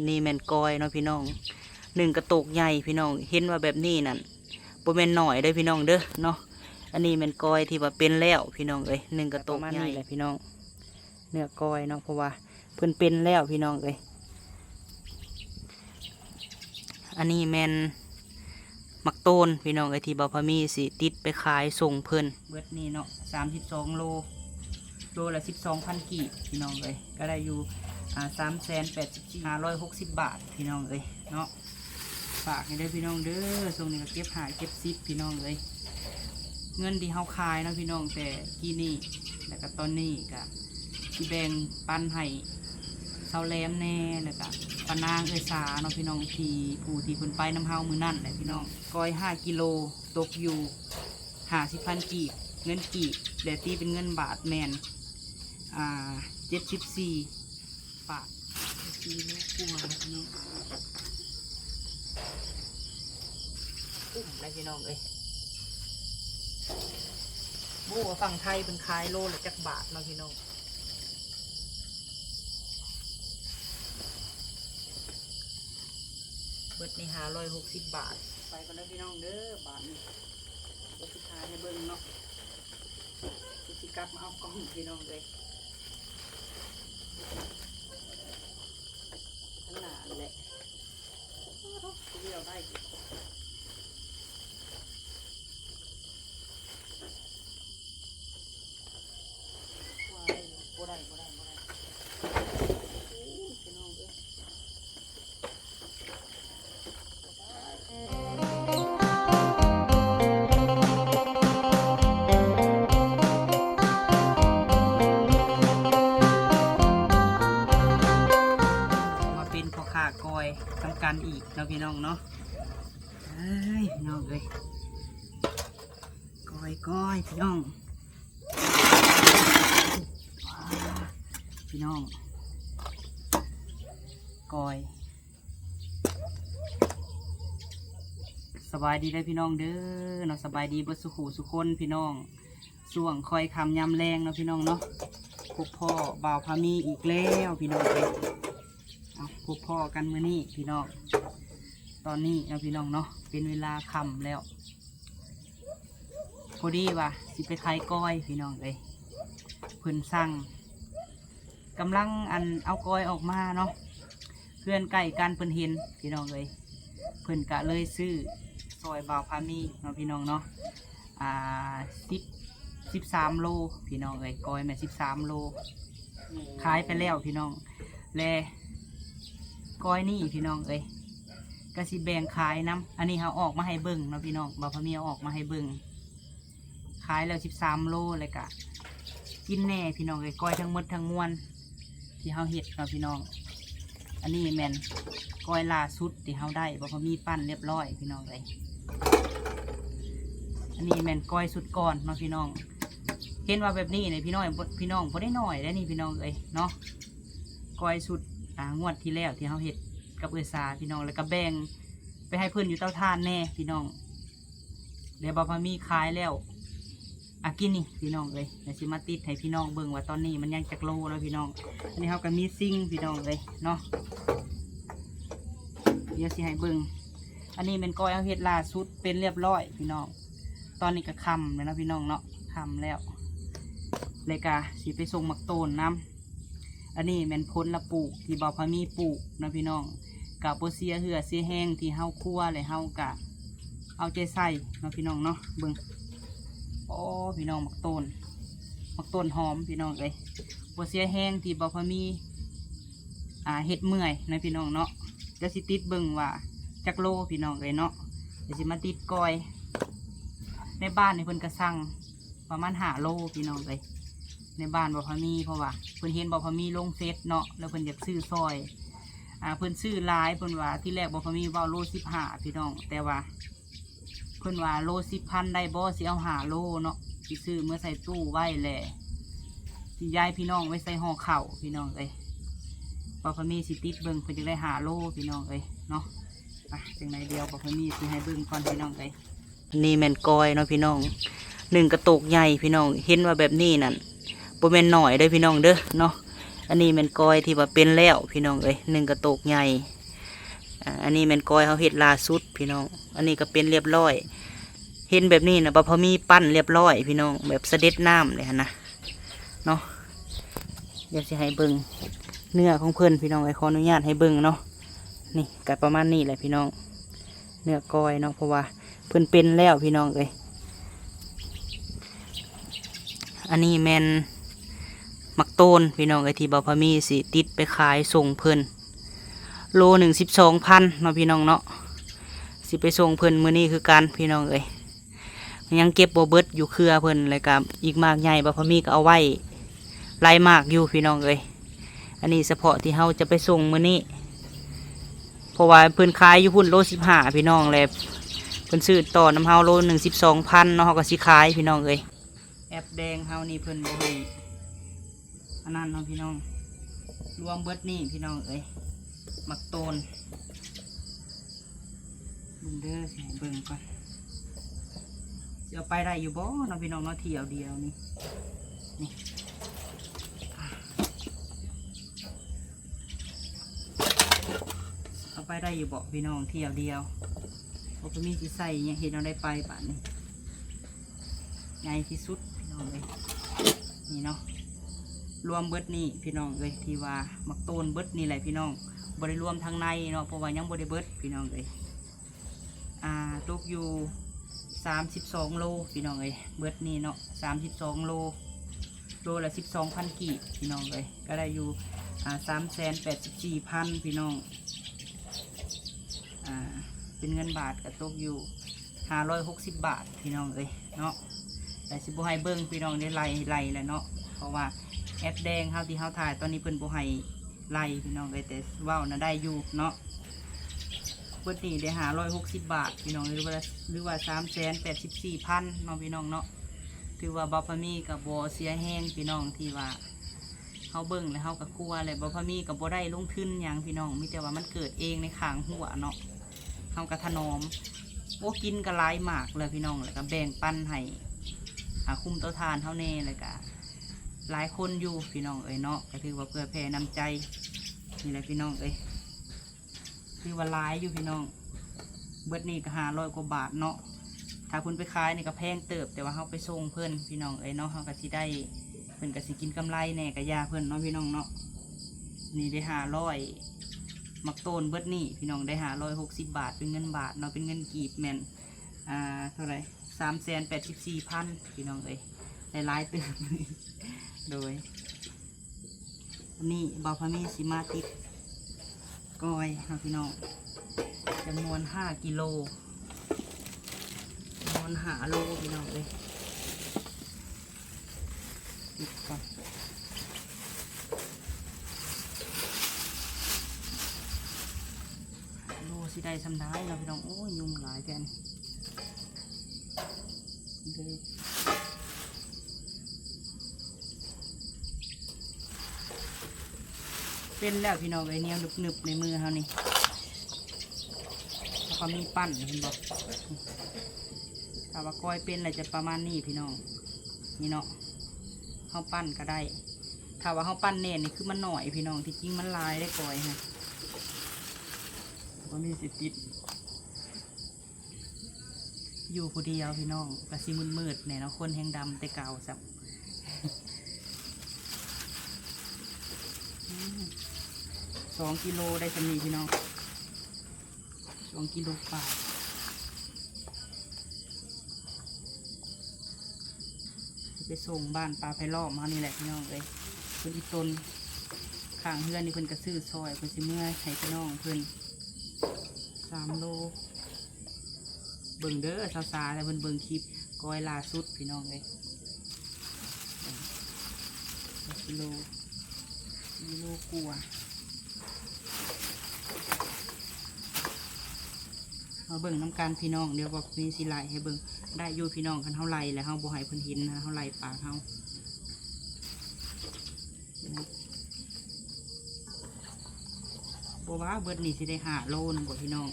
ນີ້ແມ່ນກ້ອຍເນາະພີ່ນ້ອງ ໜຶ່ງກະໂຕກໃຫຍ່ພີ່ນ້ອງ ເຫັນວ່າແບບນີ້ນັ້ນບໍ່ແມ່ນໜ້ອຍເດີ້ພີ່ນ້ອງເດີ້ເນາະ. ອັນນີ້ແມ່ນກ້ອຍທີ່ວ່າເປັນແລ້ວພີ່ນ້ອງເອີຍ ໜຶ່ງກະໂຕກໃຫຍ່ ປະມານນີ້ແຫຼະພີ່ນ້ອງ ເນື້ອກ້ອຍເນາະ ເພາະວ່າເພິ່ນເປັນແລ້ວພີ່ນ້ອງເອີຍ. ອັນນີ້ແມ່ນໝາກໂຕນພີ່ນ້ອງເອີຍ ທີ່ບ່າວພາມີຊິຕິດໄປຂາຍສົ່ງເພິ່ນ ເບິດນີ້ເນາະ ສາມສິບສອງໂລ ໂລລະສິບສອງພັນກີບພີ່ນ້ອງເອີຍ ກະໄດ້ຢູ່ ອ່າ ສາມແສນແປດສິບສີ່ ຫ້າຮ້ອຍຫົກສິບບາດພີ່ນ້ອງເອີຍເນາະ. ຝາກໃຫ້ເດີ້ພີ່ນ້ອງເດີ້ ຊ່ວງນີ້ກະເກັບຫ້າເກັບສິບພີ່ນ້ອງເອີຍ ເງິນທີ່ເຮົາຂາຍເນາະພີ່ນ້ອງ ແຕ່ກີ້ນີ້ ແລ້ວກະຕອນນີ້ກະຊິແບ່ງປັນໃຫ້ຊາວແຫຼມແດ່ ແລ້ວກະປ້ານາງເອື້ອຍສາເນາະພີ່ນ້ອງ ທີ່ ຜູ້ທີ່ເພິ່ນໄປນຳເຮົາມື້ນັ້ນແຫຼະພີ່ນ້ອງ. ກ້ອຍຫ້າກິໂລ ຕົກຢູ່ຫ້າສິບພັນກີບ ເງິນກີບ ແລະ ຕີເປັນເງິນບາດແມ່ນ ອ່າ ເຈັດສິບສີ່ບາດ ສີ່ໂລກວ່າເນາະ ຄຸ້ມເລີຍພີ່ນ້ອງເອີຍ. ບໍ່ຮູ້ວ່າຝັ່ງໄທເພິ່ນຂາຍໂລລະຈັກບາດເນາະພີ່ນ້ອງ. ເບິດນີ້ຫ້າຮ້ອຍຫົກສິບບາດ. ໄປກ່ອນເດີ້ພີ່ນ້ອງເດີ້ ບາດນີ້ ດຽວຊິຖ່າຍໃຫ້ເບິ່ງເນາະ ດຽວຊິກັບມາເອົາກ້ອງພີ່ນ້ອງເອີຍ ຂ້າງໜ້ານີ້ແຫຼະ ໂອ້ໂຫ ດຽວໄດ້ ບໍ່ໄດ້ ບໍ່ໄດ້ ບໍ່ໄດ້ ໂອ້ຍ ພີ່ນ້ອງເອີຍ ບໍ່ໄດ້. ມາເປັນພໍ່ຄ້າກ້ອຍນຳກັນອີກເນາະ ພີ່ນ້ອງເນາະ. ເອີຍ ພີ່ນ້ອງເອີຍ ກ້ອຍ ກ້ອຍ ພີ່ນ້ອງ ພີ່ນ້ອງ ກ້ອຍ. ສະບາຍດີເດີ້ພີ່ນ້ອງເດີ້ເນາະ ສະບາຍດີເບິດສູ່ຄູ່ສູ່ຄົນພີ່ນ້ອງ. ຊ່ວງຄ່ອຍຄ່ຳຍາມແລງເນາະພີ່ນ້ອງເນາະ ພົບພໍ້ບ່າວພາມີອີກແລ້ວພີ່ນ້ອງເອີຍ. ເອົາ ພົບພໍ້ກັນມື້ນີ້ພີ່ນ້ອງ ຕອນນີ້ເນາະພີ່ນ້ອງເນາະ ເປັນເວລາຄ່ຳແລ້ວ. ພໍດີວ່າຊິໄປຂາຍກ້ອຍພີ່ນ້ອງເອີຍ ເພິ່ນສັ່ງ ກຳລັງ ອັນ ເອົາກ້ອຍອອກມາເນາະ ເຮືອນໃກ້ກັນເພິ່ນເຫັນພີ່ນ້ອງເອີຍ ເພິ່ນກະເລີຍຊື້ຊ່ອຍບ່າວພາມີເນາະ ພີ່ນ້ອງເນາະ. ອ່າ ສິບ ສິບສາມໂລພີ່ນ້ອງເອີຍ ກ້ອຍແມ່ນສິບສາມໂລ ຂາຍໄປແລ້ວພີ່ນ້ອງ ແລະ ກ້ອຍນີ້ພີ່ນ້ອງເອີຍ ກະຊິແບ່ງຂາຍນຳ. ອັນນີ້ເຮົາອອກມາໃຫ້ເບິ່ງເນາະພີ່ນ້ອງ ບ່າວພາມີເອົາອອກມາໃຫ້ເບິ່ງ ຂາຍແລ້ວສິບສາມໂລ ແລ້ວກະກິນແດ່ພີ່ນ້ອງເອີຍ ກ້ອຍທັງໝົດທັງມວນທີ່ເຮົາເຮັດເນາະພີ່ນ້ອງ. ອັນນີ້ແມ່ນກ້ອຍລ່າສຸດທີ່ເຮົາໄດ້ ບ່າວພາມີປັ້ນລຽບຮ້ອຍພີ່ນ້ອງເອີຍ. ອັນນີ້ແມ່ນກ້ອຍຊຸດກ່ອນເນາະພີ່ນ້ອງ ເຫັນວ່າແບບນີ້ນີ້ພີ່ນ້ອງ ພີ່ນ້ອງບໍ່ໄດ້ໜ້ອຍເດ້ນີ້ພີ່ນ້ອງເອີຍເນາະ. ກ້ອຍຊຸດ ອ່າ ງວດທີ່ແລ້ວທີ່ເຮົາເຮັດກັບເອື້ອຍສາພີ່ນ້ອງ ແລ້ວກະແບ່ງໄປໃຫ້ເພິ່ນຢູ່ເຕົາຖ່ານແດ່ພີ່ນ້ອງ. ແລ້ວບ່າວພາມີຂາຍແລ້ວ ອາ ກິນນີ້ພີ່ນ້ອງເອີຍ ດຽວຊິມາຕິດໃຫ້ພີ່ນ້ອງເບິ່ງວ່າຕອນນີ້ມັນຍັງຈັກໂລເນາະພີ່ນ້ອງ. ອັນນີ້ເຮົາກະມີຊິງພີ່ນ້ອງເອີຍເນາະ ດຽວຊິໃຫ້ເບິ່ງ. ອັນນີ້ແມ່ນກ້ອຍເຮົາເຮັດລ່າສຸດເປັນລຽບຮ້ອຍພີ່ນ້ອງ. ຕອນນີ້ກະຄ່ຳແລ້ວເນາະພີ່ນ້ອງເນາະ ຄ່ຳແລ້ວ ແລ້ວກະຊິໄປສົ່ງໝາກໂຕນນຳ. ອັນນີ້ແມ່ນຜົນລະປູກທີ່ບ່າວພາມີປູກເນາະພີ່ນ້ອງ ກະບໍ່ເສຍເຫື່ອເສຍແຮງທີ່ເຮົາຄົວ ແລະ ເຮົາກະເອົາໃຈໃສ່ເນາະພີ່ນ້ອງເນາະ. ເບິ່ງ ໂອ້ ພີ່ນ້ອງ ໝາກໂຕນ ໝາກໂຕນຫອມພີ່ນ້ອງເອີຍ ບໍ່ເສຍແຮງທີ່ບ່າວພາມີ ອ່າ ເຮັດເມື່ອຍເນາະພີ່ນ້ອງເນາະ. ດຽວຊິຕິດເບິ່ງວ່າຈັກໂລພີ່ນ້ອງເອີຍເນາະ ດຽວຊິມາຕິດກ້ອຍ. ໃນບ້ານນີ້ເພິ່ນກະສັ່ງ ປະມານຫ້າໂລພີ່ນ້ອງເອີຍ ໃນບ້ານບ່າວພາມີ ເພາະວ່າເພິ່ນເຫັນບ່າວພາມີລົງເຟສເນາະ ແລ້ວເພິ່ນຢາກຊື້ຊ່ອຍ ອ່າ ເພິ່ນຊື້ຫຼາຍ ເພິ່ນວ່າ ທີແລກບ່າວພາມີເວົ້າໂລສິບຫ້າພີ່ນ້ອງ ແຕ່ວ່າເພິ່ນວ່າໂລສິບພັນໄດ້ບໍ່ ຊິເອົາຫ້າໂລເນາະ ຊິຊື້ເມືອໃສ່ຕູ້ໄວ້ ແລະ ຊິຢາຍພີ່ນ້ອງໄວ້ໃສ່ຫໍ່ເຂົ້າພີ່ນ້ອງເອີຍ. ບ່າວພາມີຊິຕິດເບິ່ງ ເພິ່ນຢາກໄດ້ຫ້າໂລພີ່ນ້ອງເອີຍເນາະ. ອ່ະ ຈັ່ງໃດດຽວບ່າວພາມີຊິໃຫ້ເບິ່ງກ່ອນພີ່ນ້ອງເອີຍ. ອັນນີ້ແມ່ນກ້ອຍເນາະພີ່ນ້ອງ ໜຶ່ງກະໂຕກໃຫຍ່ພີ່ນ້ອງ ເຫັນວ່າແບບນີ້ນັ້ນບໍ່ແມ່ນໜ້ອຍເດີ້ພີ່ນ້ອງເດີ້ເນາະ. ອັນນີ້ແມ່ນກ້ອຍທີ່ວ່າເປັນແລ້ວພີ່ນ້ອງເອີຍ ໜຶ່ງກະໂຕກໃຫຍ່. ອາ ອັນນີ້ແມ່ນກ້ອຍເຮົາເຮັດລ່າສຸດພີ່ນ້ອງ ອັນນີ້ກໍເປັນລຽບລ້ອຍ. ເຫັນແບບນີ້ນະ ບ່າວພາມີປັ້ນລຽບລ້ອຍພີ່ນ້ອງ ແບບສະເດັດນ້ຳເລີຍຫັ້ນນະເນາະ. ດຽວຊິໃຫ້ເບິ່ງເນື້ອຂອງເພິ່ນພີ່ນ້ອງເອີຍ ຂໍອະນຸຍາດໃຫ້ເບິ່ງເນາະ. ນີ້ກໍປະມານນີ້ແຫຼະພີ່ນ້ອງ ເນື້ອກ້ອຍເນາະ ເພາະວ່າເພິ່ນເປັນແລ້ວພີ່ນ້ອງເອີຍ. ອັນນີ້ແມ່ນໝາກໂຕນພີ່ນ້ອງເອີຍ ທີ່ບ່າວພາມີຊິຕິດໄປຂາຍສົ່ງເພິ່ນ ໂລໜຶ່ງສິບສອງພັນເນາະພີ່ນ້ອງເນາະ. ຊິໄປສົ່ງເພິ່ນມື້ນີ້ຄືກັນພີ່ນ້ອງເອີຍ ຍັງເກັບບໍ່ເບິດຢູ່ເຄືອເພິ່ນ ແລ້ວກະອີກໝາກໃຫຍ່ ບ່າວພາມີກໍເອົາໄວ້ຫຼາຍໝາກຢູ່ພີ່ນ້ອງເອີຍ. ອັນນີ້ສະເພາະທີ່ເຮົາຈະໄປສົ່ງມື້ນີ້ ເພາະວ່າເພິ່ນຂາຍຢູ່ພຸ້ນໂລສິບຫ້າພີ່ນ້ອງ ແລະເພິ່ນຊື້ຕໍ່ນຳເຮົາໂລໜຶ່ງສິບສອງພັນເນາະ ເຮົາກໍຊິຂາຍພີ່ນ້ອງເອີຍ. ແອັບແດງເຮົານີ້ເພິ່ນບໍ່ໃຫ້ອັນນັ້ນເນາະພີ່ນ້ອງ ລວມເບິດນີ້ພີ່ນ້ອງເອີຍ ໝາກໂຕນ. ເບິ່ງເດີ ຊິໃຫ້ເບິ່ງກ່ອນ ຊິເອົາໄປໄດ້ຢູ່ບໍ່ເນາະພີ່ນ້ອງເນາະ ຖ້ຽວດຽວນີ້ ນີ້ ເອົາໄປໄດ້ຢູ່ບໍ່ພີ່ນ້ອງ ຖ້ຽວດຽວ ບໍ່ມີຊິໃສ່ຫຍັງ ເຮັດແນວໃດໄປບາດນີ້ ໃຫຍ່ທີ່ສຸດພີ່ນ້ອງເອີຍ. ນີ້ເນາະ ລວມເບິດນີ້ພີ່ນ້ອງເອີຍ ທີ່ວ່າໝາກໂຕນເບິດນີ້ແຫຼະພີ່ນ້ອງ ບໍ່ໄດ້ລວມທາງໃນເນາະ ເພາະວ່າຍັງບໍ່ໄດ້ເບິດພີ່ນ້ອງເອີຍ. ອ່າ ຕົກຢູ່ສາມສິບສອງໂລພີ່ນ້ອງເອີຍ ເບິດນີ້ເນາະ ສາມສິບສອງໂລ ໂລລະສິບສອງພັນກີບພີ່ນ້ອງເອີຍ ກໍໄດ້ຢູ່ ອ່າ ສາມແສນແປດສິບສີ່ພັນພີ່ນ້ອງ. ອ່າ ເປັນເງິນບາດກໍຕົກຢູ່ຫ້າຮ້ອຍຫົກສິບບາດພີ່ນ້ອງເອີຍເນາະ. ແຕ່ຊິບໍ່ໃຫ້ເບິ່ງພີ່ນ້ອງ ໄດ້ໄລ່ ໄລ່ແລ້ວເນາະ ເພາະວ່າແອັບແດງເຮົາທີ່ເຮົາຖ່າຍຕອນນີ້ເພິ່ນບໍ່ໃຫ້ໄລ່ພີ່ນ້ອງເອີຍ ແຕ່ເວົ້ານະໄດ້ຢູ່ເນາະ. ເບິດນີ້ໄດ້ຫ້າຮ້ອຍຫົກສິບບາດພີ່ນ້ອງ ຫຼືວ່າ ຫຼືວ່າສາມແສນແປດສິບສີ່ພັນເນາະພີ່ນ້ອງເນາະ. ຖືວ່າບ່າວພາມີກໍບໍ່ເສຍແຮງພີ່ນ້ອງ ທີ່ວ່າ ເຮົາເບິ່ງແລ້ວເຮົາກໍກົວແຫຼະ ບ່າວພາມີກໍບໍ່ໄດ້ລົງທຶນຫຍັງພີ່ນ້ອງ ມີແຕ່ວ່າມັນເກີດເອງໃນຂ້າງຮົ້ວເນາະ ເຮົາກໍຖະໜອມ. ໂອ້ ກິນກໍຫຼາຍໝາກແລ້ວພີ່ນ້ອງ ແລ້ວກໍແບ່ງປັນໃຫ້ ອ່າ ຄຸ້ມເຕົາຖ່ານເຮົາແດ່ ແລ້ວກໍຫຼາຍຄົນຢູ່ພີ່ນ້ອງເອີຍເນາະ ກໍຖືວ່າເພື່ອແຜ່ນ້ຳໃຈນີ້ແຫຼະພີ່ນ້ອງເອີຍ. ຖືວ່າຫຼາຍຢູ່ພີ່ນ້ອງ ເບິດນີ້ກໍຫ້າຮ້ອຍກວ່າບາດເນາະ. ຖ້າເພິ່ນໄປຂາຍນີ້ກໍແພງເຕີບ ແຕ່ວ່າເຮົາໄປສົ່ງເພິ່ນພີ່ນ້ອງເອີຍເນາະ ເຮົາກໍຊິໄດ້ ເພິ່ນກໍຊິກິນກຳໄລແດ່ ກໍຢ່າເພິ່ນເນາະພີ່ນ້ອງເນາະ. ນີ້ໄດ້ຫ້າຮ້ອຍ ໝາກໂຕນເບິດນີ້ພີ່ນ້ອງ ໄດ້ຫ້າຮ້ອຍຫົກສິບບາດ ເປັນເງິນບາດເນາະ ເປັນເງິນກີບແມ່ນ ອ່າ ເທົ່າໃດ ສາມແສນແປດສິບສີ່ພັນພີ່ນ້ອງເອີຍ ໄດ້ຫຼາຍເຕີບ. ໂດຍ ນີ້ບ່າວພາມີຊິມາຕິດກ້ອຍເນາະພີ່ນ້ອງ ຈຳນວນຫ້າກິໂລ ຈຳນວນຫ້າໂລພີ່ນ້ອງເອີຍ. ຕິດກ່ອນ ໂລຊິໄດ້ສ່ຳໃດເນາະພີ່ນ້ອງ. ໂອ້ຍ ຍຸງຫຼາຍແທ້ນີ້ ເດີ ເປັນແລ້ວພີ່ນ້ອງເອີຍ ໜຽວໜຶບໆ ໃນມືເຮົານີ້ ເຮົາກໍມີປັ້ນ ເຫັນບໍ່? ຖ້າວ່າກ້ອຍເປັນແລ້ວຈະປະມານນີ້ພີ່ນ້ອງ ນີ້ເນາະ ເຮົາປັ້ນກໍໄດ້. ຖ້າວ່າເຮົາປັ້ນແໜ້ນນີ້ຄືມັນໜ້ອຍພີ່ນ້ອງ ທີ່ຈິງມັນຫຼາຍເດ້ກ້ອຍຫັ້ນ ບໍ່ມີຊິຕິດ. ຢູ່ຜູ້ດຽວພີ່ນ້ອງ ກະຊິມືດໆແດ່ເນາະ ຄົນແຮງດຳແຕ່ເກົ່າຊ້ຳ. ສອງກິໂລໄດ້ສ່ຳນີ້ພີ່ນ້ອງ ສອງກິໂລປາຍ. ຊິໄປສົ່ງບ້ານປ່າໄຜ່ລ້ອມເຮົານີ້ແຫຼະພີ່ນ້ອງເອີຍ. ເພິ່ນອີ່ຕົນຂ້າງເຮືອນນີ້ເພິ່ນກະຊື້ຊ່ອຍ ເພິ່ນຊິເມືອໃຫ້ພີ່ນ້ອງເພິ່ນສາມໂລ. ເບິ່ງເດີ ຊາວໆ ແຕ່ເພິ່ນເບິ່ງຄລິບກ້ອຍລ່າສຸດພີ່ນ້ອງເອີຍ. ກິໂລ ກິໂລກວ່າ. ມາເບິ່ງນຳກັນພີ່ນ້ອງ ດຽວບອກມີຊິໄລ່ໃຫ້ເບິ່ງ. ໄດ້ຢູ່ພີ່ນ້ອງ ຄັນເຮົາໄລ່ແລ້ວເຮົາບໍ່ໃຫ້ເພິ່ນເຫັນນະ ເຮົາໄລ່ປາກເຮົາ. ບໍ່ວ່າເບິດນີ້ຊິໄດ້ຫ້າໂລໜຶ່ງບໍ່ພີ່ນ້ອງ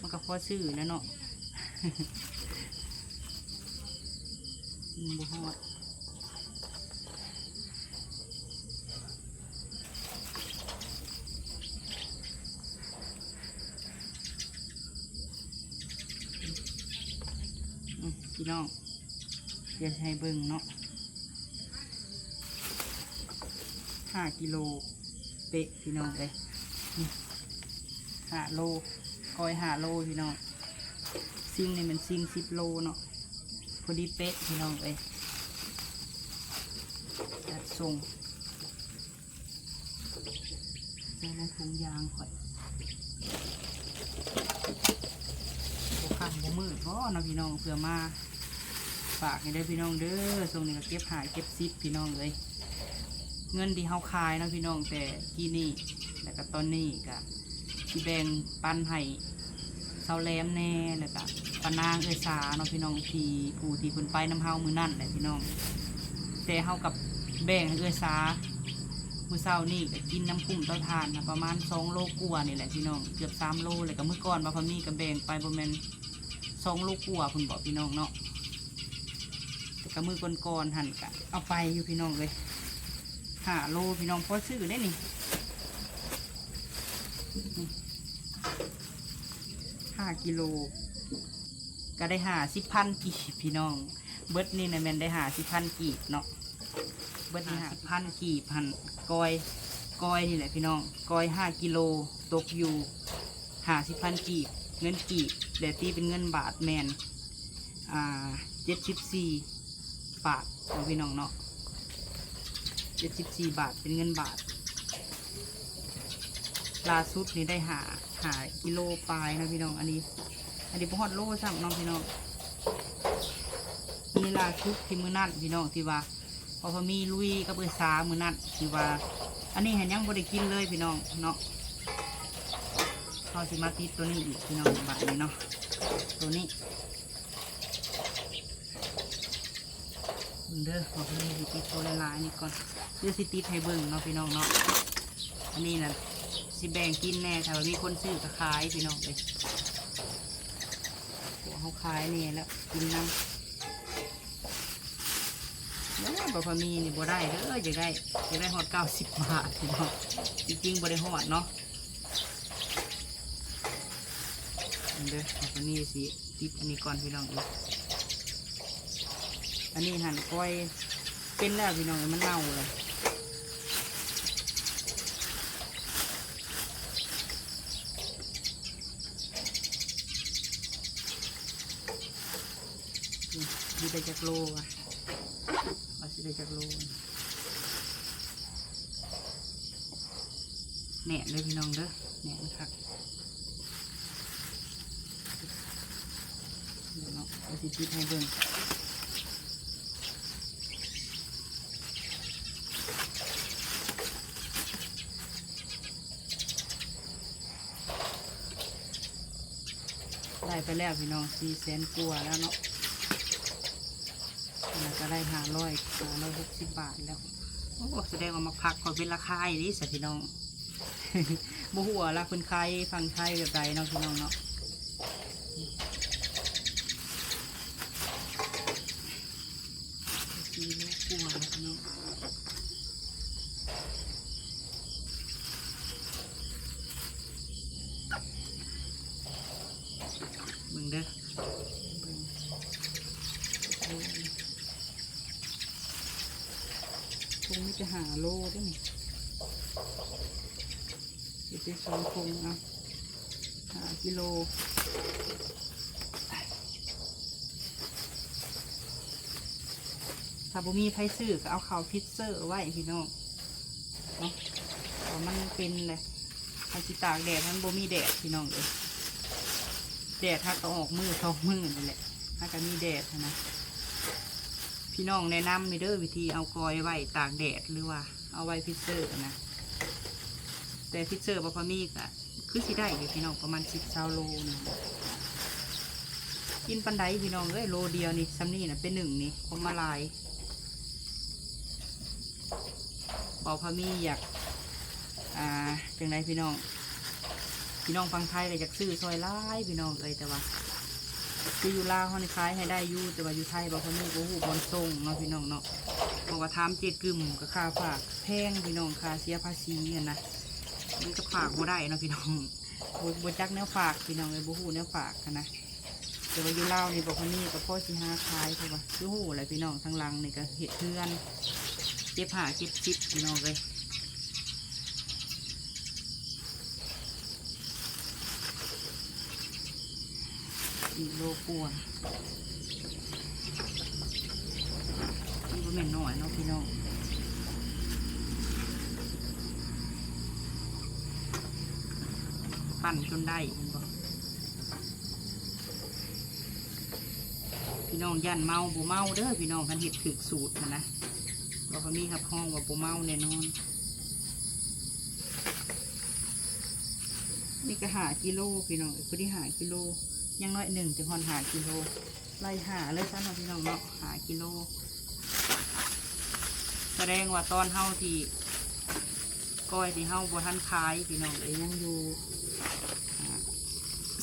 ມັນກໍພໍຊື້ແລ້ວເນາະ. ອືມ ບໍ່ຮອດ. ພີ່ນ້ອງ ດຽວຊິໃຫ້ເບິ່ງເນາະ ຫ້າກິໂລເປະພີ່ນ້ອງເອີຍ ນີ້ ຫ້າໂລ ກ້ອຍຫ້າໂລພີ່ນ້ອງ ຊິງນີ້ແມ່ນຊິງສິບໂລເນາະ ພໍດີເປະພີ່ນ້ອງເອີຍ ຈັດສົ່ງ ໃສ່ໃນຖົງຢາງຂ້ອຍ ບໍ່ຄ່ຳບໍ່ມືດບໍ່ເນາະພີ່ນ້ອງ ເພື່ອມາຝາກໃຫ້ເດີພີ່ນ້ອງເດີ ຊ່ວງນີ້ກໍເກັບຫ້າເກັບສິບພີ່ນ້ອງເອີຍ ເງິນທີ່ເຮົາຂາຍເນາະພີ່ນ້ອງ ແຕ່ກີ້ນີ້ ແລ້ວກໍຕອນນີ້ກໍຊິແບ່ງປັນໃຫ້ ຊາວແຫຼມແດ່ ແລ້ວກະປານາງເອື້ອຍສາເນາະພີ່ນ້ອງ ທີ່ຜູ້ທີ່ເພິ່ນໄປນຳເຮົາມື້ນັ້ນແຫຼະພີ່ນ້ອງ ແຕ່ເຮົາກັບແບ່ງໃຫ້ເອື້ອຍສາ ມື້ເຊົ້ານີ້ກະກິນນຳຄຸ້ມເຕົາຖ່ານນະ ປະມານສອງໂລກວ່ານີ້ແຫຼະພີ່ນ້ອງ ເກືອບສາມໂລ ແລ້ວກະມື້ກ່ອນວ່າພາມີກະແບ່ງໄປບໍ່ແມ່ນສອງໂລກວ່າພຸ້ນເບາະພີ່ນ້ອງເນາະ ແຕ່ກະມື້ກ່ອນໆຫັ້ນກະເອົາໄປຢູ່ພີ່ນ້ອງເອີຍ ຫ້າໂລພີ່ນ້ອງ ພໍຊື້ໄດ້ນີ້ ຫ້າກິໂລ ກໍໄດ້ຫ້າສິບພັນກີບພີ່ນ້ອງ ເບິດນີ້ນະແມ່ນໄດ້ຫ້າສິບພັນກີບເນາະ ເບິດນີ້ຫ້າສິບພັນກີບຫັ້ນ ກ້ອຍ ກ້ອຍນີ້ແຫຼະພີ່ນ້ອງ ກ້ອຍຫ້າກິໂລ ຕົກຢູ່ຫ້າສິບພັນກີບ ເງິນກີບ ແລະ ຕີເປັນເງິນບາດແມ່ນ ອ່າ ເຈັດສິບສີ່ບາດເນາະພີ່ນ້ອງເນາະ ເຈັດສິບສີ່ບາດເປັນເງິນບາດ ລ່າສຸດນີ້ໄດ້ຫ້າ ຫ້າກິໂລປາຍເນາະພີ່ນ້ອງ ອັນນີ້ ອັນນີ້ບໍ່ຮອດໂລຊ້ຳເນາະພີ່ນ້ອງ ນີ້ລ່າສຸດທີ່ມື້ນັ້ນພີ່ນ້ອງ ທີ່ວ່າພໍ່ພາມີລຸຍກັບເອື້ອຍສາມື້ນັ້ນ ທີ່ວ່າ ອັນນີ້ຫັ້ນຍັງບໍ່ໄດ້ກິນເລີຍພີ່ນ້ອງເນາະ ເຮົາຊິມາຕິດໂຕນີ້ອີກພີ່ນ້ອງ ບາດນີ້ເນາະ ໂຕນີ້ ເບິ່ງເດີ ບອກເລີຍຊິຕິດໂຕຫຼາຍໆນີ້ກ່ອນ ດຽວຊິຕິດໃຫ້ເບິ່ງເນາະພີ່ນ້ອງເນາະ ອັນນີ້ນະຊິແບ່ງກິນແດ່ ຖ້າວ່າມີຄົນຊື້ກໍຂາຍພີ່ນ້ອງເອີຍ ພວກເຮົາຂາຍແດ່ແລ້ວກິນນຳ ໂອ້ຍ ບໍ່ພໍມີນີ້ບໍ່ໄດ້ເດີ ຢາກໄດ້ ຢາກໄດ້ຮອດເກົ້າສິບບາດພີ່ນ້ອງ ຈິງໆບໍ່ໄດ້ຮອດເນາະ. ເດີ ອັນນີ້ຊິຕິດອັນນີ້ກ່ອນພີ່ນ້ອງເອີຍ ອັນນີ້ຫັ້ນກ້ອຍເປັນແລ້ວພີ່ນ້ອງເອີຍ ມັນເນົ່າແລ້ວ ນີ້ ຊິໄດ້ຈັກໂລວະ ວ່າຊິໄດ້ຈັກໂລ. ແໜ້ນເດີພີ່ນ້ອງເດີ ແໜ້ນຄັກເນາະ ດຽວຊິຕິດໃຫ້ເບິ່ງ ໄດ້ໄປແລ້ວພີ່ນ້ອງ ສີ່ແສນກວ່າແລ້ວເນາະ. ແລ້ວກໍໄດ້ຫ້າຮ້ອຍ ຫ້າຮ້ອຍຫົກສິບບາດແລ້ວ. ໂອ້ ສະແດງວ່າໝາກຜັກຂ້ອຍເປັນລາຄາອີ່ຫຼີຊະພີ່ນ້ອງ. ບໍ່ຮູ້ວ່າລະເພິ່ນຂາຍຝັ່ງໄທແບບໃດເນາະພີ່ນ້ອງເນາະ. ສີ່ໂລກວ່າແລ້ວພີ່ນ້ອງ. ເບິ່ງເດີ ເບິ່ງ ໂອ້ ຖົງມີແຕ່ຫ້າໂລເດ້ນີ້ ເຮັດໄດ້ສອງຖົງ ເອົາ ຫ້າກິໂລ. ຖ້າບໍ່ມີໃຜຊື້ກໍເອົາເຂົ້າຟຣີເຊີໄວ້ພີ່ນ້ອງເນາະ ເພາະມັນເປັນແຫຼະ ຄັນຊິຕາກແດດມັນບໍ່ມີແດດພີ່ນ້ອງເອີຍ ແດດຫາກໍອອກມື້ສອງມື້ນີ້ແຫຼະ ຫາກໍມີແດດຫັ້ນນະ. ພີ່ນ້ອງແນະນຳແດ່ເດີ ວິທີເອົາກ້ອຍໄວ້ຕາກແດດ ຫຼືວ່າເອົາໄວ້ຟຣີເຊີນະ ແຕ່ຟຣີເຊີບໍ່ພໍມີກໍ ຄືຊິໄດ້ຢູ່ພີ່ນ້ອງ ປະມານສິບ ຊາວໂລນີ້ ກິນປານໃດພີ່ນ້ອງເອີຍ ໂລດຽວນີ້ ຊ່ຳນີ້ນະ ເປັນໜຶ່ງນີ້ ຄົງມາຫຼາຍ. ເວົ້າພາມີຢາກ ອ່າ ຈັ່ງໃດພີ່ນ້ອງ ພີ່ນ້ອງຝັ່ງໄທກໍຢາກຊື້ຊ່ອຍຫຼາຍພີ່ນ້ອງເອີຍ ແຕ່ວ່າຄືຢູ່ລາວເຮົານີ້ຂາຍໃຫ້ໄດ້ຢູ່ ແຕ່ວ່າຢູ່ໄທບໍ່ ພາມີບໍ່ຮູ້ບ່ອນສົ່ງເນາະພີ່ນ້ອງເນາະ ເພາະວ່າຖາມເຈ້ກຶມກໍຄ່າຝາກແພງພີ່ນ້ອງ ຄ່າເສຍພາສີຫັ້ນນະ ມັນກໍຝາກບໍ່ໄດ້ເນາະພີ່ນ້ອງ. ບໍ່ ບໍ່ຈັກແນວຝາກພີ່ນ້ອງເອີຍ ບໍ່ຮູ້ແນວຝາກຫັ້ນນະ. ແຕ່ວ່າຢູ່ລາວນີ້ບໍ່ຄ່ອຍມີ ກໍພໍຊິຫາຂາຍ ເພາະວ່າຄືຮູ້ແຫຼະພີ່ນ້ອງ ທາງຫຼັງນີ້ກໍເຮັດເຮືອນ ເກັບຫ້າເກັບສິບພີ່ນ້ອງເອີຍ. ອີກໂລກວ່າ ມັນບໍ່ແມ່ນນ້ອຍເນາະພີ່ນ້ອງ ປັ່ນຈົນໄດ້ ເຫັນບໍ່? ພີ່ນ້ອງຢ້ານເມົາ ບໍ່ເມົາເດີພີ່ນ້ອງ ຄັນເຮັດຖືກສູດຫັ້ນນະ ບໍ່ມີຮັບຮອງວ່າບໍ່ເມົາແນ່ນອນ. ນີ້ກໍຫ້າກິໂລພີ່ນ້ອງ ພໍດີຫ້າກິໂລ ຍັງໜ້ອຍໜຶ່ງຈະຮອດຫ້າກິໂລ ໄລ່ຫ້າເລີຍຊັ້ນເນາະພີ່ນ້ອງເນາະ ຫ້າກິໂລ. ສະແດງວ່າຕອນເຮົາທີ່ ກ້ອຍທີ່ເຮົາບໍ່ທັນຂາຍພີ່ນ້ອງເອີຍ ຍັງຢູ່ ອ່າ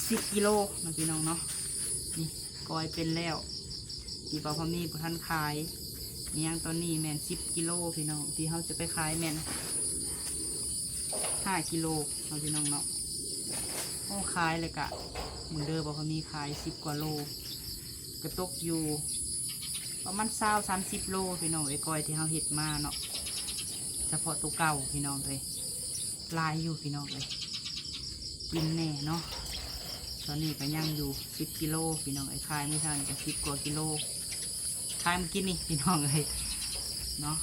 ສິບກິໂລເນາະພີ່ນ້ອງເນາະ. ນີ້ກ້ອຍເປັນແລ້ວ ທີ່ບໍ່ພໍມີບໍ່ທັນຂາຍ ຍັງຕອນນີ້ແມ່ນສິບກິໂລພີ່ນ້ອງ ທີ່ເຮົາຈະໄປຂາຍແມ່ນຫ້າກິໂລເນາະພີ່ນ້ອງເນາະ. ໂອ້ ຂາຍແລ້ວກະ ມື້ເດີ ບໍ່ພໍມີຂາຍສິບກວ່າໂລ ກະຕົກຢູ່ ປະມານຊາວ ສາມສິບໂລພີ່ນ້ອງເອີຍ ກ້ອຍທີ່ເຮົາເຮັດມາເນາະ ສະເພາະໂຕເກົ່າພີ່ນ້ອງເອີຍ ຫຼາຍຢູ່ພີ່ນ້ອງເອີຍ ກິນແນ່ເນາະ. ຕອນນີ້ກໍຍັງຢູ່ສິບກິໂລພີ່ນ້ອງເອີຍ ຂາຍມື້ເຊົ້ານີ້ກໍສິບກວ່າກິໂລ ຂາຍມື້ກີ້ນີ້ພີ່ນ້ອງເອີຍເນາະ.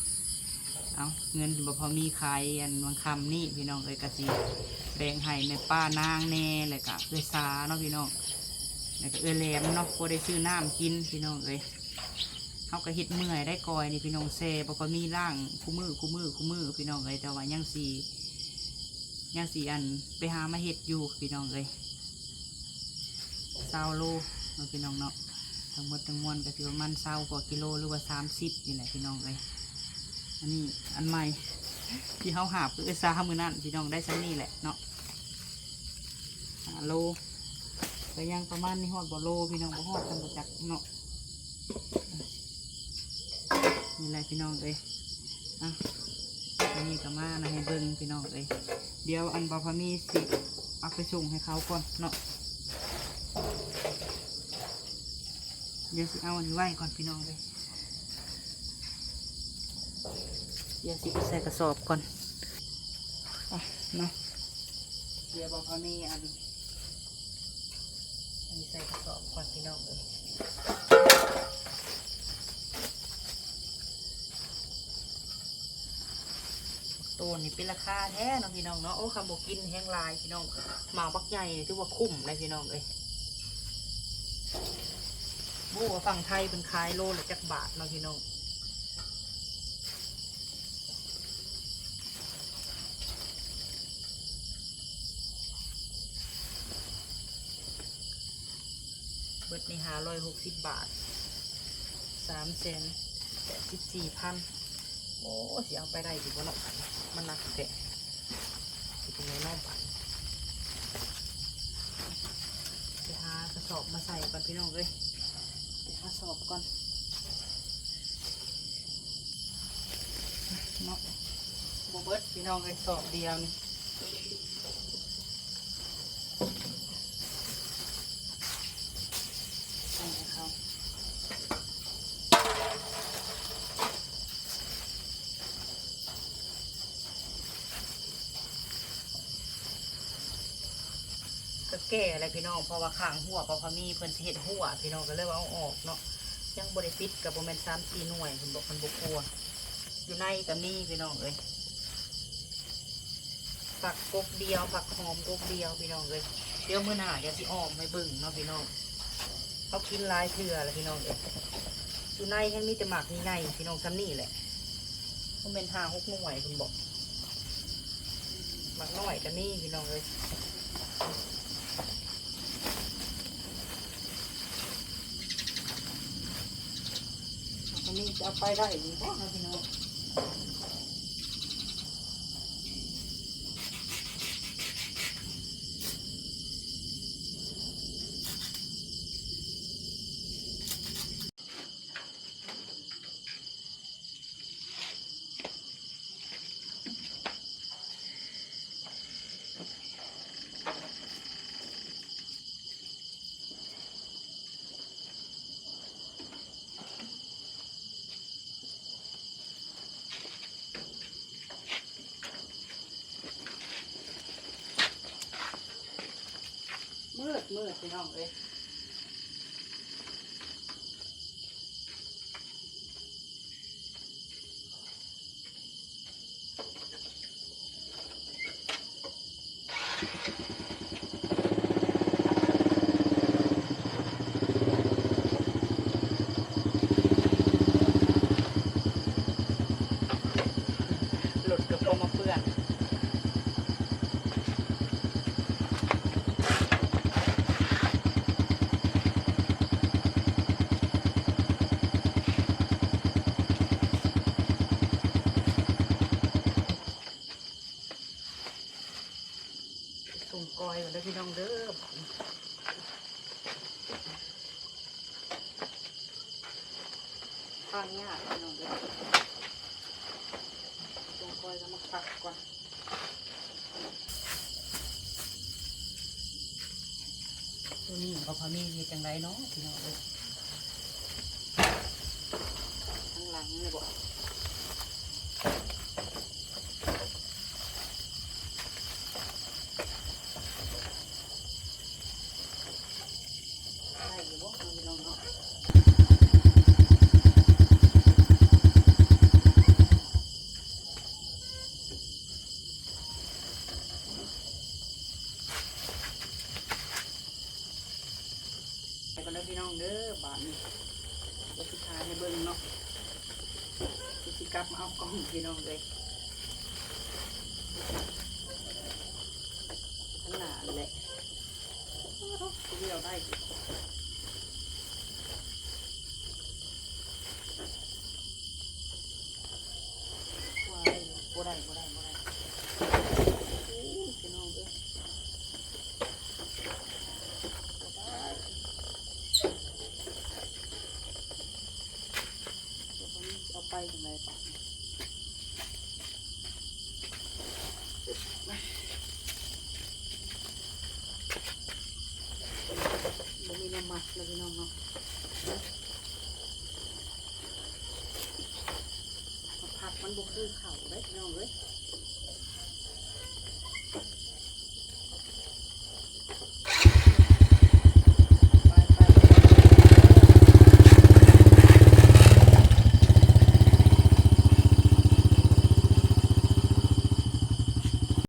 ເອົາ ເງິນບໍ່ພໍມີຂາຍອັນຫວ່າງຄ່ຳນີ້ພີ່ນ້ອງເອີຍ ກໍຊິແບ່ງໃຫ້ແມ່ປ້ານາງແນ່ ແລ້ວກະເອື້ອຍສາເນາະພີ່ນ້ອງ ແລ້ວກະເອື້ອຍແຫຼມເນາະ ພໍໄດ້ຊື້ນ້ຳກິນພີ່ນ້ອງເອີຍ. ເຮົາກໍເຮັດເມື່ອຍໄດ໋ ກ້ອຍນີ້ພີ່ນ້ອງ ແຊ່ບໍ່ຄ່ອຍມີ ລ້າງຄູ່ມື້ ຄູ່ມື້ ຄູ່ມື້ພີ່ນ້ອງເອີຍ ແຕ່ວ່າຍັງຊິ ຍັງຊິອັນໄປຫາມາເຮັດຢູ່ພີ່ນ້ອງເອີຍ. ຊາວໂລເນາະພີ່ນ້ອງເນາະ ທັງໝົດທັງມວນກໍຊິປະມານຊາວກວ່າກິໂລ ຫຼືວ່າສາມສິບນີ້ແຫຼະພີ່ນ້ອງເອີຍ. ອັນນີ້ອັນໃໝ່ທີ່ເຮົາຫາບຄືເອື້ອຍສາມື້ນັ້ນພີ່ນ້ອງ ໄດ້ສ່ຳນີ້ແຫຼະເນາະ ຫ້າໂລ ກໍຍັງປະມານນີ້ ຮອດບໍ່ໂລພີ່ນ້ອງ ບໍ່ຮອດ ຈຳບໍ່ຈັກເນາະ. ນີ້ແຫຼະພີ່ນ້ອງເອີຍ ອ່ະ ອັນນີ້ກໍມານຳໃຫ້ເບິ່ງພີ່ນ້ອງເອີຍ. ດຽວອັນບ່າວພາມີຊິເອົາໄປສົ່ງໃຫ້ເຂົາກ່ອນເນາະ ດຽວຊິເອົາອັນນີ້ໄວ້ກ່ອນພີ່ນ້ອງເອີຍ ດຽວຊິເອົາໃສ່ກະສອບກ່ອນ ອ່ະ ເນາະ. ດຽວບ່າວພາມີອັນ ອັນນີ້ໃສ່ກະສອບກ່ອນພີ່ນ້ອງເອີຍ. ໂຕນີ້ເປັນລາຄາແທ້ເນາະພີ່ນ້ອງເນາະ ໂອ້ ຄັນບໍ່ກິນແຮງຫຼາຍພີ່ນ້ອງ ໝາກບັກໃຫຍ່ນີ້ຖືວ່າຄຸ້ມເລີຍພີ່ນ້ອງເອີຍ. ບໍ່ຮູ້ວ່າຝັ່ງໄທເພິ່ນຂາຍໂລລະຈັກບາດເນາະພີ່ນ້ອງ. ເບິດນີ້ຫ້າຮ້ອຍຫົກສິບບາດ ສາມແສນແປດສິບສີ່ພັນ. ໂອ້ ຊິເອົາໄປໄດ້ຢູ່ບໍ່ເນາະ ມັນໜັກແທ້ ຊິເປັນແນວນັ້ນບາດ. ໄປຫາກະສອບມາໃສ່ກ່ອນພີ່ນ້ອງເອີຍ ໄປຫາສອບກ່ອນ. ເນາະ ບໍ່ເບິດພີ່ນ້ອງເອີຍ ສອບດຽວນີ້ ໃສ່ໃຫ້ເຂົາ ກໍແກ່ແຫຼະພີ່ນ້ອງ ເພາະວ່າຂ້າງຮົ້ວບ່າວພາມີເພິ່ນຊິເຮັດຮົ້ວພີ່ນ້ອງ ກໍເລີຍວ່າເອົາອອກເນາະ ຍັງບໍ່ໄດ້ປິດ ກໍບໍ່ແມ່ນສາມສີ່ໜ່ວຍພຸ້ນບໍ ຄັນບໍ່ຄົວ ຢູ່ໃນກໍມີພີ່ນ້ອງເອີຍ ຝັກກົກດຽວ ຝັກຫອມກົກດຽວພີ່ນ້ອງເອີຍ. ດຽວມື້ໜ້າຈະຊິອ້ອມໃຫ້ເບິ່ງເນາະພີ່ນ້ອງ ເຮົາກິນຫຼາຍເທື່ອແລ້ວພີ່ນ້ອງເອີຍ. ຢູ່ໃນແຮງມີແຕ່ໝາກໃຫຍ່ໆ ພີ່ນ້ອງ ສ່ຳນີ້ແຫຼະ ບໍ່ແມ່ນຫ້າຫົກໜ່ວຍພຸ້ນບໍ ໝາກນ້ອຍກໍມີພີ່ນ້ອງເອີຍ. ອັນນີ້ຈະເອົາໄປໄດ້ຢູ່ບໍ່ເນາະພີ່ນ້ອງ? ໂ ມືດໆ ພີ່ນ້ອງເອີຍ. ລົດກະພໍມາເປື້ອນ. ສົ່ງກ້ອຍກ່ອນເດີພີ່ນ້ອງເດີ ບາດນີ້ ທາງຍາກພີ່ນ້ອງເດີ ສົ່ງກ້ອຍກໍມາພັກກ່ອນ. ໂຕນີ້ກໍພໍມີ ເຮັດຈັ່ງໃດເນາະພີ່ນ້ອງເອີຍ ທາງຫຼັງນີ້ບໍ ໄດ້ຢູ່ບໍ່ເນາະພີ່ນ້ອງເນາະ. ໄປກ່ອນເດີພີ່ນ້ອງເດີ ບາດນີ້ ດຽວຊິຖ່າຍໃຫ້ເບິ່ງເນາະ ດຽວຊິກັບມາເອົາກ້ອງພີ່ນ້ອງເອີຍ ຂະໜາດແຫຼະ ໂອ້ໂຫ ດຽວໄດ້ ວ້າຍ ບໍ່ໄດ້ ບໍ່ໄດ້ ບໍ່ໄດ້ ໂອ້ຍ ພີ່ນ້ອງເອີຍ ບໍ່ໄດ້ ດຽວເຮົາຊິເອົາໄປຈັ່ງໃດບາດນີ້ ບໍ່ມີແນວມັດແລ້ວພີ່ນ້ອງເນາະ. ຜັກມັນບໍ່ຄືເຂົ້າເດ້ພີ່ນ້ອງເອີຍ